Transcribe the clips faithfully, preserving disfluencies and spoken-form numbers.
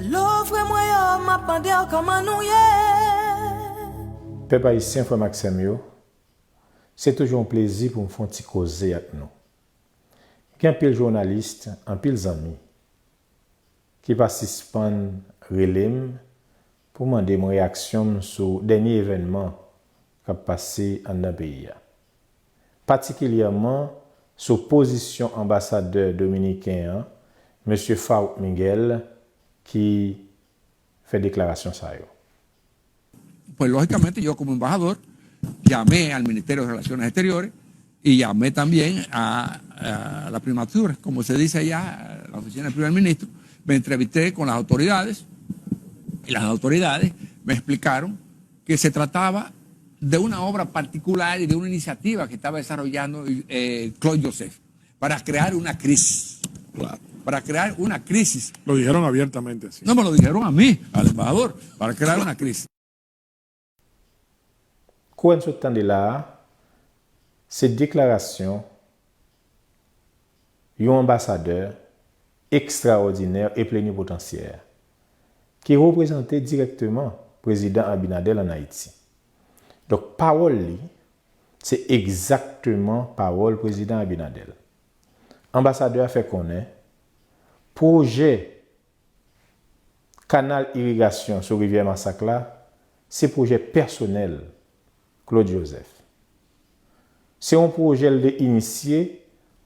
Lè w vre mwen yo, m ap mande w kòman nou ye. Pèp ayisyen, frè m ak sè m yo, se toujou yon plezi pou m fè yon ti koze ak nou. Gen anpil jounalis, anpil zanmi ki pa sispann rele m pou mande m reyaksyon m sou dènye evènman k ap pase anndan peyi a, patikilyèman sou pozisyon anbasadè dominiken an, mesye Farouk Miguel, ki fè deklarasyon sa yo. Pues lógicamente yo como embajador llamé al Ministerio de Relaciones Exteriores y llamé también a, a la primatura, como se dice allá, a la oficina del primer ministro. Me entrevisté con las autoridades y las autoridades me explicaron que se trataba de una obra particular y de una iniciativa que estaba desarrollando eh, Claude Joseph para crear una crisis. Claro. Para crear una crisis. Lo dijeron abiertamente así. No me lo dijeron a mí, al embajador, para crear una crisis. Kou n sot tande la a, se deklarasyon yon anbasadè ekstraòdinè e plenipotansyè ki reprezante dirèkteman Prezidan Abinader ann Ayiti. Donk, pawòl li, se egzakteman pawòl Prezidan Abinader. Anbasadè a fè konnen pwojè kanal irigasyon sou rivyè Masak la, se pwojè pèsonèl Claude Joseph. Se yon pwojè l te inisye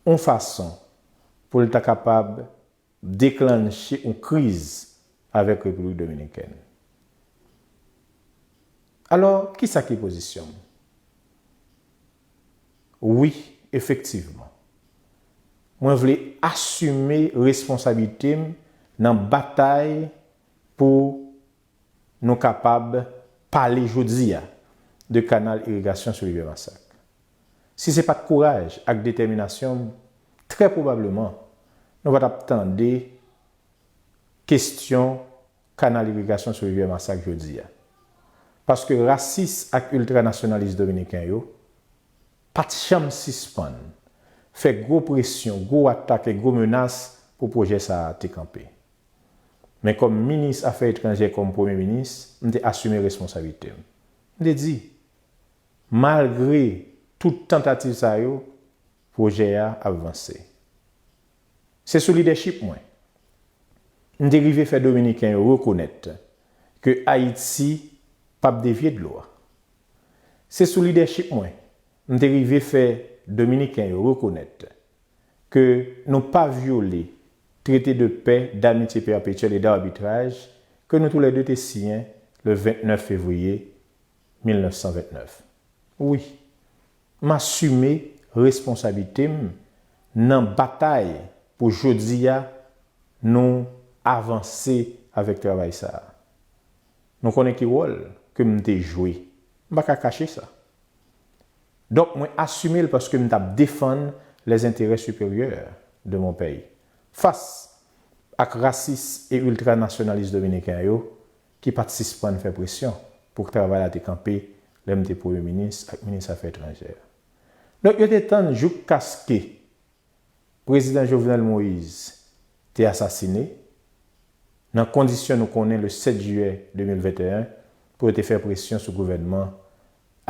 yon fason pou l ta kapab deklanche yon kriz avèk Repiblik Dominikèn. Alò, kisa ki pozisyon m? Wi, efektivman. Mwen vle asime responsablite m nan batay pou nou kapab pale jodi a de kanal irigasyon sou rivyè Masak. Si se pa t kouraj ak detèminasyon m, trè pwobableman, nou pa t ap tande kestyon kanal irigasyon sou rivyè Masak jodi a. Paske rasis ak iltranasyonalis dominiken yo pa t janm sispann fè gwo presyon, gwo atak e gwo menas pou pwojè sa a te kanpe. Men kòm minis afè etranjè, kòm premye minis, m te asime responsablite m. M te di, malgre tout tantativ sa yo, pwojè a ap vanse. Se sou lidèchip mwen m te rive fè Dominiken yo rekonèt ke Ayiti p ap devye dlo a. Se sou lidèchip mwen m te rive fè Dominiken yo rekonèt ke nou pa vyole Traité de paix, d'amitié perpétuelle et d'arbitrage ke nou toulède te siyen le vennèf fevriye mil nèf san vennèf. Wi, m asime responsablite m nan batay pou jodi a nou avanse avèk travay sa a. Nou konnen ki wòl ke m te jwe. M pa ka kache sa. Donk, mwen asime l paske m t ap defann les intérêts supérieurs de mon pays. Fas ak rasis e iltranasyonalis dominiken yo ki pa t sispann fè presyon pou travay la te kanpe lè m te premye minis ak minis afè etranjè. Donk, yo te tann joukaske Prezidan Jovenel Moïse te asasine nan kondisyon nou konnen le sèt jiyè de mil venteyen pou yo te fè presyon sou gouvènman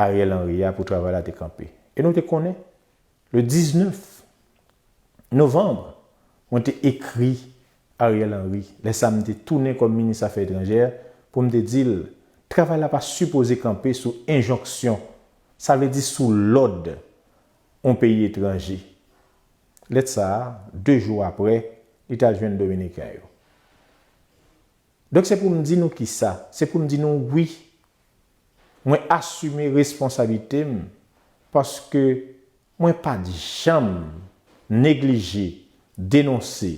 Ariel Henry a pou travay la te kanpe. E nou te konnen, le diznèf novanm, mwen te ekri Ariel Henry, lè sa a m te tounen kòm minis afè etranjè, pou m te di l, travay la pa sipoze kanpe sou enjonksyon, sa vle di sou lòd yon peyi etranje. Lèt sa a, de jou apre, li t al jwenn Dominiken yo. Donk, se pou m di nou kisa? Se pou m di nou wi, mwen asime responsablite m paske mwen pa t janm neglije denonse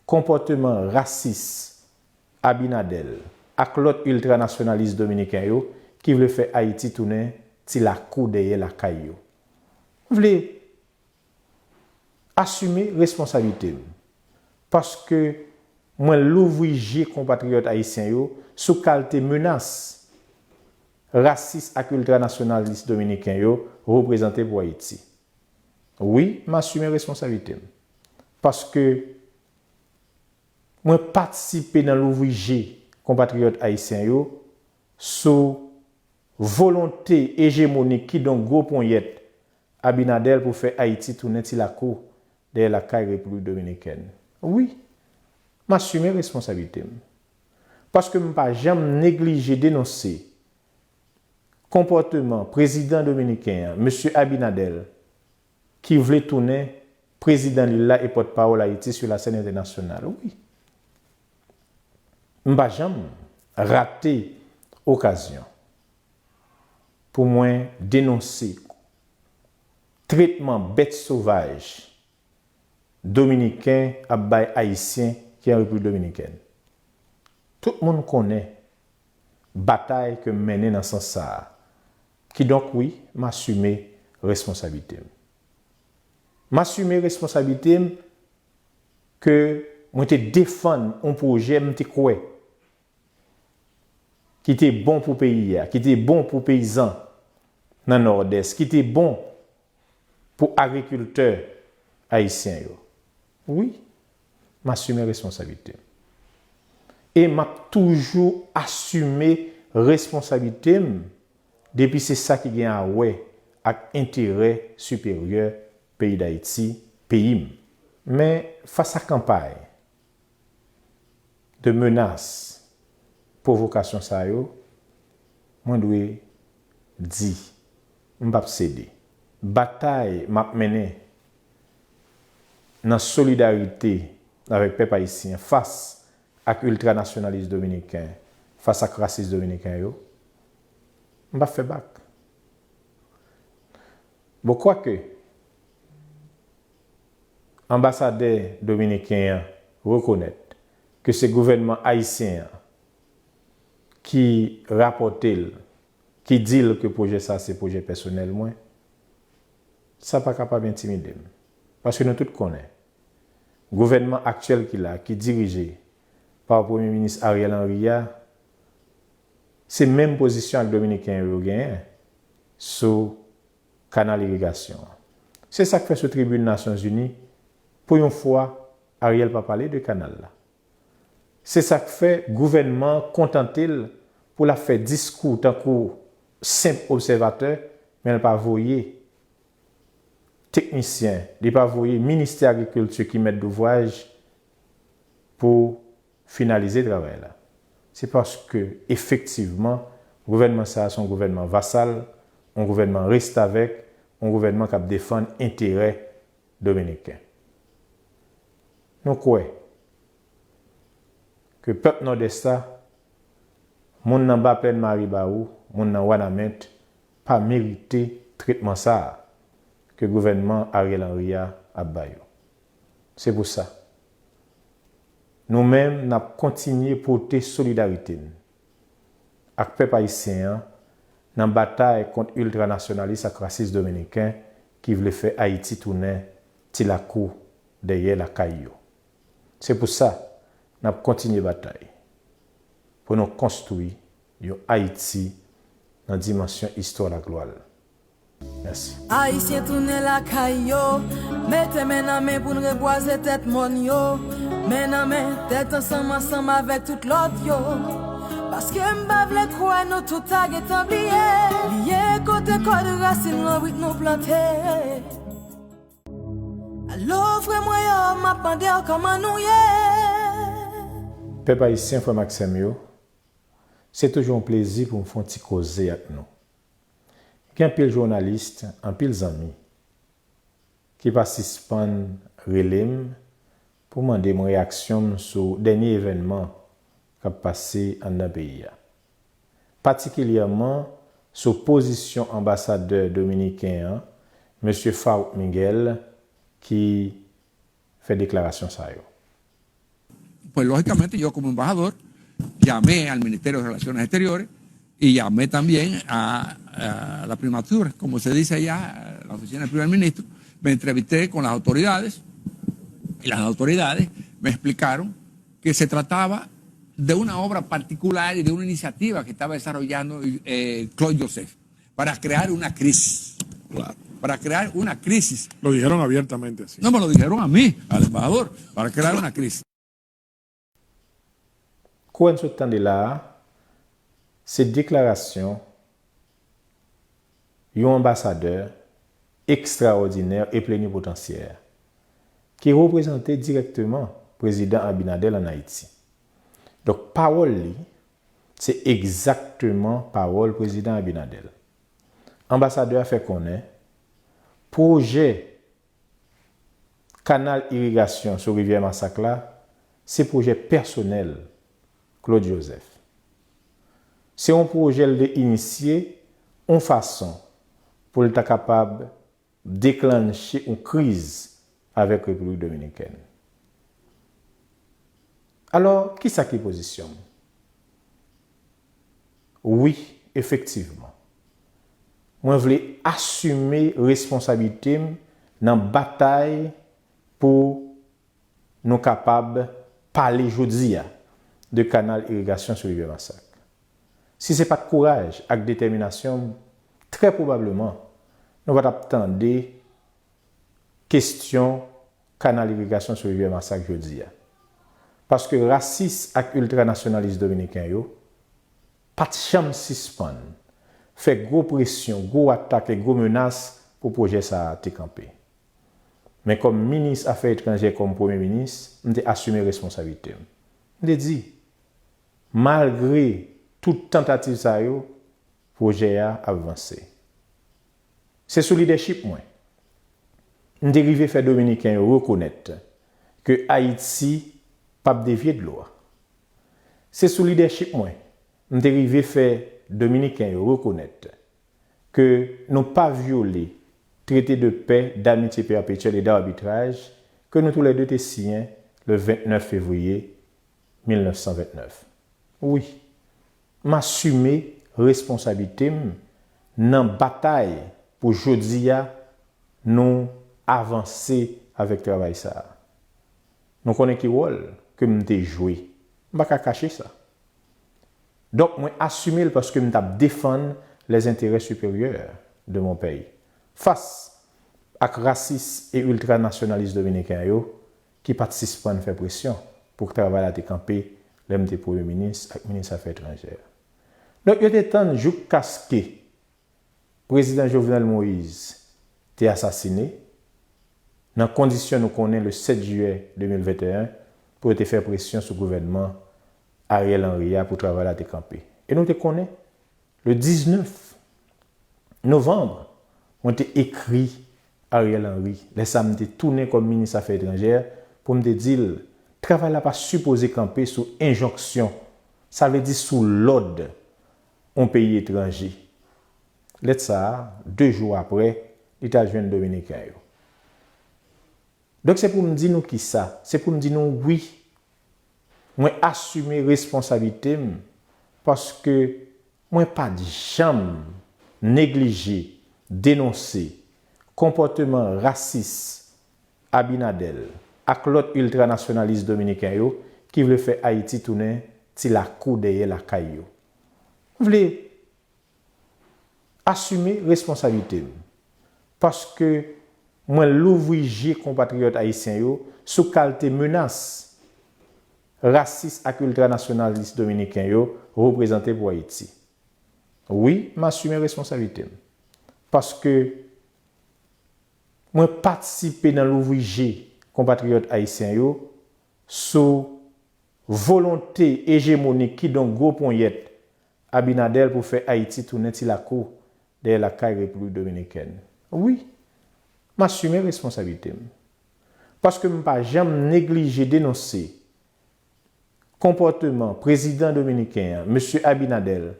konpòteman rasis Abinader ak lòt iltranasyonalis dominiken yo ki vle fè Ayiti tounen ti lakou dèyè lakay yo. M vle asime responsablite m paske mwen louvri je konpatriyòt ayisyen yo sou kalte menas rasis ak iltranasyonalis dominiken yo reprezante pou Ayiti. Wi, m asime responsablite m paske Mwen patisipe nan louvri je konpatriyòt ayisyen yo sou volonte ejemonik, kidonk gwo ponyèt Abinader pou fè Ayiti tounen ti lakou dèyè lakay Repiblik Dominikèn. Wi, m asime responsablite m. Paske m pa janm neglije denonse konpòteman prezidan dominiken an, mesye Abinader, ki vle tounen prezidan li la e pòtpawòl Ayiti sou lasèn entènasyonal. Wi. M pa janm rate okazyon pou mwen denonse tretman bèt sovaj dominiken ap bay ayisyen ki an Repiblik Dominikèn. Tout moun konnen batay ke m mennen nan sans sa a. Kidonk, wi, m asime responsablite m. M asime responsablite m ke mwen te defann yon pwojè m te kwè ki te bon pou peyi a, ki te bon pou peyizan nan Nòdès, ki te bon pou agrikiltè ayisyen yo. Wi, m asime responsablite m. E m ap toujou asime responsablite m depi se sa ki gen a wè ak enterè siperyè peyi Dayiti, peyi m. Men, fas a kanpay de menas, pwovokasyon sa yo, mwen dwe di, m p ap sede. Batay m ap mennen nan solidarite avèk pèp ayisyen fas ak iltranasyonalis dominiken, fas ak rasis dominiken yo, m p ap fè bak. Bon, kwake anbasadè dominiken an rekonèt ke se gouvènman ayisyen an ki rapòte l, ki di l ke pwojè sa se pwojè pèsonèl mwen, sa pa kapab entimide m. Paske nou tout konnen, gouvènman aktyèl ki la, ki dirije pa Premye Minis Ariel Henry a, se menm pozisyon ak dominiken yo genyen sou kanal irigasyon an. Se sa k fè sou tribin Nasyonzini, pou yon fwa, Ariel pa pale de kanal la. Se sa k fè gouvènman an kontante l pou l ap fè diskou tankou senp obsèvatè, men l pa voye teknisyen, li pa voye Ministè Agrikilti ki mèt douvraj pou finalize travay la. Se paske, efektivman, gouvènman sa a se yon gouvènman vasal, yon gouvènman restavèk, yon gouvènman k ap defann enterè dominiken. Nou kwè ke pèp Nòdès la, moun nan Baplèn Maribawou, moun nan Wanament, pa merite tretman sa a ke gouvènman Ariel Henry a ap ba yo. Se pou sa, nou menm, n ap kontinye pote solidarite n ak pèp ayisyen an nan batay kont iltranasyonalis ak rasis dominiken ki vle fè Ayiti tounen ti lakou dèyè lakay yo. Se pou sa, n ap kontinye batay pou nou konstwi yon Ayiti nan dimansyon istwa laglwa l. Mèsi. Ayisyen tounen lakay yo, mete men nan men pou n rebwaze tèt mòn yo, men nan men, tèt ansanm, ansanm avèk tout lòt yo. Paske m pa vle kwè nou tout ta gentan bliye, bliye kote kòd rasin lanbrit nou plante. Alo, frè mwen yo, m ap mande w kòman nou ye? Pèp ayisyen, frè m ak sè m yo, se toujou yon plezi pou m fè yon ti koze ak nou. Gen anpil jounalis, anpil zanmi ki pa sispann rele m pou mande m reyaksyon m sou dènye evènman k ap pase anndan peyi a. Patikilyèman sou pozisyon anbasadè dominiken an, mesye Farouk Miguel, ki fè deklarasyon sa yo. Pues lógicamente yo como embajador llamé al Ministerio de Relaciones Exteriores y llamé también a, a la primatura, como se dice allá, a la oficina del primer ministro. Me entrevisté con las autoridades y las autoridades me explicaron que se trataba de una obra particular y de una iniciativa que estaba desarrollando eh, Claude Joseph para crear una crisis. Claro. Para crear una crisis. Lo dijeron abiertamente así. No, me lo dijeron a mí, al embajador, para crear una crisis. Kou n sot tande la a, se deklarasyon yon anbasadè ekstraòdinè e plenipotansyè ki reprezante dirèkteman Prezidan Abinader ann Ayiti. Donk, pawòl li, se egzakteman pawòl Prezidan Abinader. Anbasadè a fè konnen pwojè kanal irigasyon sou rivyè Masak la, se pwojè pèsonèl Claude Joseph. Se yon pwojè l te inisye yon fason pou l ta kapab deklanche yon kriz avèk Repiblik Dominikèn. Alò, kisa ki pozisyon m? Wi, efektivman. Mwen vle asime responsablite m nan batay pou nou kapab pale jodi a de kanal irigasyon sou rivyè Masak. Si se pa t kouraj ak detèminasyon m, trè pwobableman, nou pa t ap tande kesyon kanal irigasyon sou rivyè Masak jodi a. Paske rasis ak iltranasyonalis dominiken yo pa t janm sispann fè gwo presyon, gwo atak e gwo menas pou pwojè sa a te kanpe. Men kòm minis afè etranjè, kòm premye minis, m te asime responsablite m. M te di, malgre tout tantativ sa yo, pwojè a ap vanse. Se sou lidèchip mwen, m te rive fè Dominiken yo rekonèt ke Ayiti p ap devye dlo a. Se sou lidèchip mwen, m te rive fè Dominiken yo rekonèt ke nou pa vyole Traité de paix, d'amitié perpétuelle et d'arbitrage ke nou toulède te siyen le vennèf fevriye mil nèf san vennèf. Wi, m asime responsablite m nan batay pou jodi a nou avanse avèk travay sa a. Nou konnen ki wòl ke m te jwe. M pa ka kache sa. Donk, mwen asime l paske m t ap defann les intérêts supérieurs de mon pays. Fas ak rasis e iltranasyonalis dominiken yo ki pa t sispann fè presyon pou travay la te kanpe lè m te premye minis ak minis afè etranjè. Donk, yo te tann joukaske Prezidan Jovenel Moïse te asasine, nan kondisyon nou konnen le sèt jiyè de mil venteyen, pou yo te fè presyon sou gouvènman Ariel Henry a pou travay la te kanpe. E nou te konnen, le diznèf novanm, mwen te ekri Ariel Henry, lè sa a m te tounen kòm minis afè etranjè, pou m te di l, travay la pa sipoze kanpe sou enjonksyon, sa vle di sou lòd yon peyi etranje. Lèt sa a, de jou apre, li t al jwenn Dominiken yo. Donk, se pou m di nou kisa? Se pou m di nou wi, mwen asime responsablite m, paske mwen pa t janm neglije denonse konpòteman rasis Abinader ak lòt iltranasyonalis dominiken yo ki vle fè Ayiti tounen ti lakou dèyè lakay yo. M vle asime responsablite m, paske mwen louvri je konpatriyòt ayisyen yo sou kalte menas rasis ak iltranasyonalis dominiken yo reprezante pou Ayiti. Wi, m asime responsablite m, paske mwen patisipe nan louvri je konpatriyòt ayisyen yo sou volonte ejemonik, kidonk gwo ponyèt Abinader pou fè Ayiti tounen ti lakou dèyè lakay Repiblik Dominikèn. Wi, m asime responsablite m. Paske m pa janm neglije denonse konpòteman prezidan dominiken an, mesye Abinader,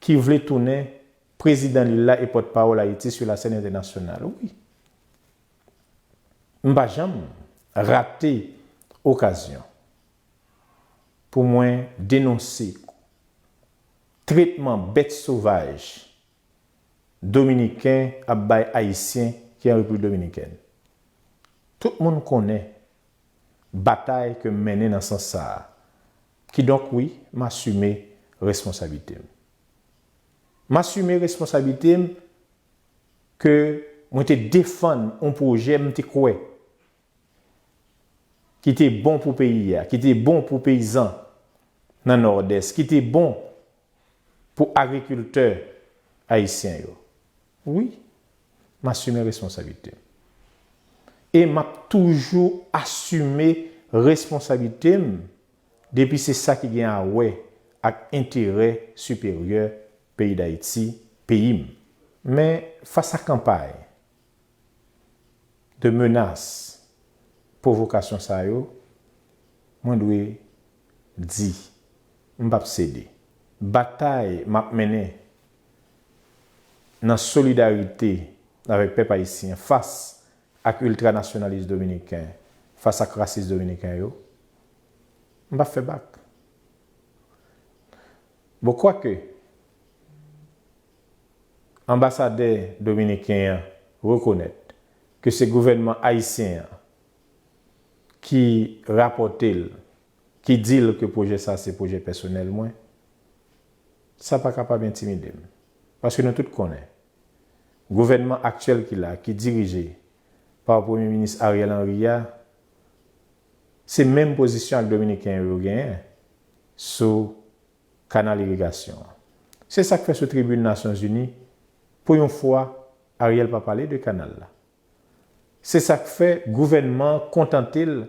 ki vle tounen prezidan li la e pòtpawòl Ayiti sou la sèn entènasyonal. Wi. M pa janm rate okazyon pou mwen denonse tretman bèt sovaj dominiken ap bay Ayisyen ki an Repiblik Dominikèn. Tout moun konnen batay ke m mennen nan sans sa a. Kidonk, wi, m asime responsablite m. M asime responsablite m ke mwen te defann yon pwojè m te kwè ki te bon pou peyi a, ki te bon pou peyizan, nan Nòdès ki te bon pou agrikiltè ayisyen yo. Wi, m asime responsablite m. E m ap toujou asime responsablite m depi se sa ki gen a wè ak enterè siperyè peyi Dayiti, peyi m. Men, fas a kanpay de menas, pwovokasyon sa yo, mwen dwe di, m p ap sede. Batay m ap mennen nan solidarite avèk pèp ayisyen fas ak iltranasyonalis dominiken, fas ak rasis dominiken yo, m p ap fè bak. Bon, kwake anbasadè dominiken an rekonèt ke se gouvènman ayisyen an ki rapòte l, ki di l ke pwojè sa se pwojè pèsonèl mwen, sa pa kapab entimide m. Paske nou tout konnen, gouvènman aktyèl ki la, ki dirije pa Premye Minis Ariel Henry a, se menm pozisyon ak Dominiken yo genyen sou kanal irigasyon an. Se sa k fè sou tribin Nasyonzini, pou yon fwa, Ariel pa pale de kanal la. Se sa k fè gouvènman an kontante l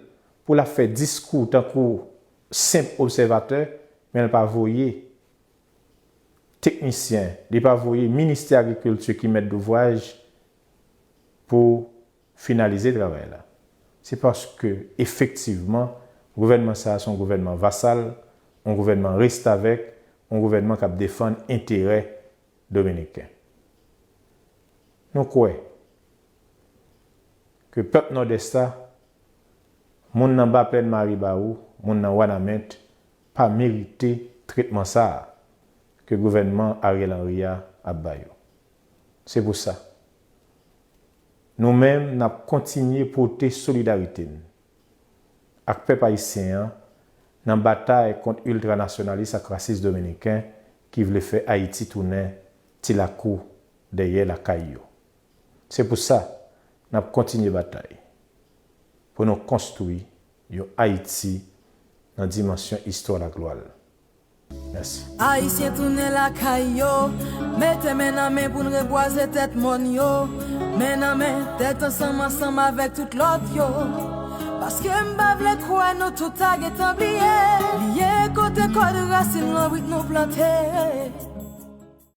pou l ap fè diskou tankou senp obsèvatè, men l pa voye teknisyen, li pa voye Ministè Agrikilti ki mèt douvwaj pou finalize travay la. Se paske, efektivman, gouvènman sa a se yon gouvènman vasal, yon gouvènman restavèk, yon gouvènman k ap defann enterè dominiken. Nou kwè ke pèp Nòdès la, moun nan Ba Plèn Maribawou, moun nan Wanament, pa merite tretman sa a ke gouvènman Ariel Henry a ap ba yo. Se pou sa, nou menm, n ap kontinye pote solidarite n ak pèp ayisyen an nan batay kont iltranasyonalis ak rasis dominiken ki vle fè Ayiti tounen ti lakou dèyè lakay yo. Se pou sa, n ap kontinye batay pou nou konstwi yon Ayiti nan dimansyon istwa laglwa l. Mèsi. Ayisyen tounen lakay yo, mete men nan men pou n rebwaze tèt mòn yo, men nan men, tèt ansanm, ansanm avèk tout lòt yo. Paske m pa vle kwè nou tout ta gentan bliye, bliye kote kòd rasin lanbrit nou plante.